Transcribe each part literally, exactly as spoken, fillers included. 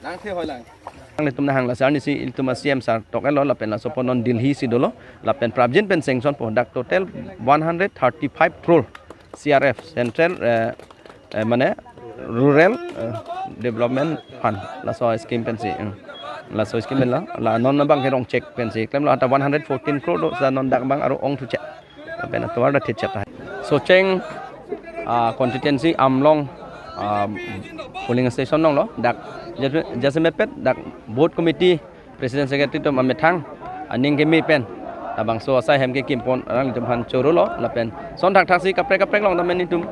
Nangthe hoi lang. Nanglitum nahang la sir ni si ilitum a C M sir tok-etlo lapen laso apot non Delhi si dolo lapen prapjin pen sanction po dak total one hundred thirty-five crore C R F, Central eh, eh, mane Rural eh, Development Fund, laso scheme pensi, eh, laso scheme pen la la non abang ke rong check pensi klemlo, ata one hundred fourteen crore do, sa non dak abang aro ongthu chek. Lapen atovar ta thichet hai. Socheng ah, constituency Amlong ah, polling station along lo dak jasemet, jasemet pet dak booth committee, president, secretary atum amethang aning keme pen labangso asai hem kekim pon alanglitum aphan choro lo lapen son thakthak si kaprek kaprek along tame nelitum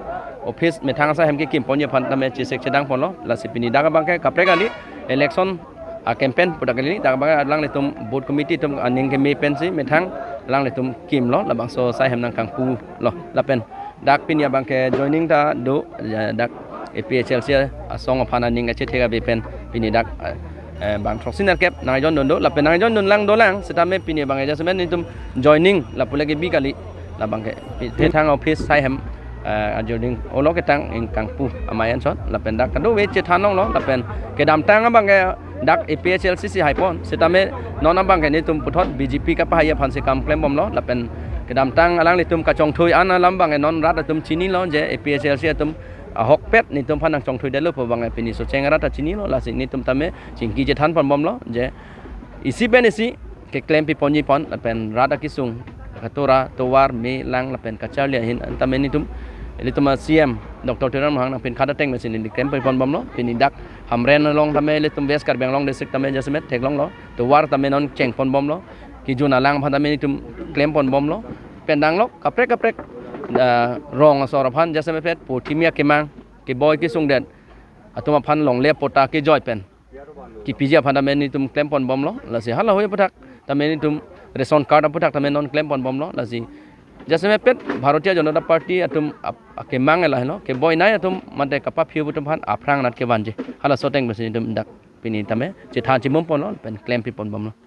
office methang asai hem kekim ponji aphan tame chesek chedang ponlo. Lasi pini dak abang ke kaprek kali, election a campaign pu dak kali, dak abang alanglitum booth committee atum aning keme pensi methang alanglitum kimlo, labangso asai hem nangkangpu lo lapen dak pini abang ke joining ta do, eh, dak A P H L C asong aphan aning kachethe ave pen pini dak eh, eh, bang throksi nerkep nangjoin dun do lapen nangjoin dun lang dolang setame pini abang ke jasemet nelitum joining lapu lagi bi kali, labang ke pi- methang office asai hem eh, ajoining olo ketang ingkangpu amei anchot lapen dak kadokave chethan longlo lapen kedamtang abang ke dak A P H L C si hai pon setame non abang ke nelitum puthot B J P kapahai aphan si kam klem bomlo lapen kedamtang alanglitum kachongthui an alam abang ke non rat atum chinilo je A P H L C atum ahokpet nelitum aphan nangchongthui detlo pu abang ke pini Socheng arat ta chinilo, lasi nelitum tame chingki chethan pon bomlo je isi pen isi keklem pi ponji aphan lapen rat akesung katora tovar me lang lapen kacharli ahin an tame nelitum ilitum a C M Doctor Tuliram Ronghang nangpin khada teng mesin neli klem pi pon bomlo. Pini dak Hamren along tame ilitum West Karbi Anglong district tame jasemet theklonglo, tovar tame non cheng pon bomlo, kejun alang aphan tame nelitum klem pon bomlo. Pen danglok kaprek kaprek ah, rong asor aphan jasemet pet po thimia kemang keboi kesung det atum aphan longle patta kejoi pen kepiji aphan tame nelitum klem pon bomlo, lasi hala hoi aputhak tame nelitum ration card aputhak tame non klem pon bomlo, lasi jasemet pet Bharatiya Janata Party atum ap- akemang lahelo, keboi nei atum mate kapaphiu atum aphan aphrang anat kevanji, halaso ateng pensi nelitum dak pini tame chethan chimum ponlo pen klem pi pon bomlo.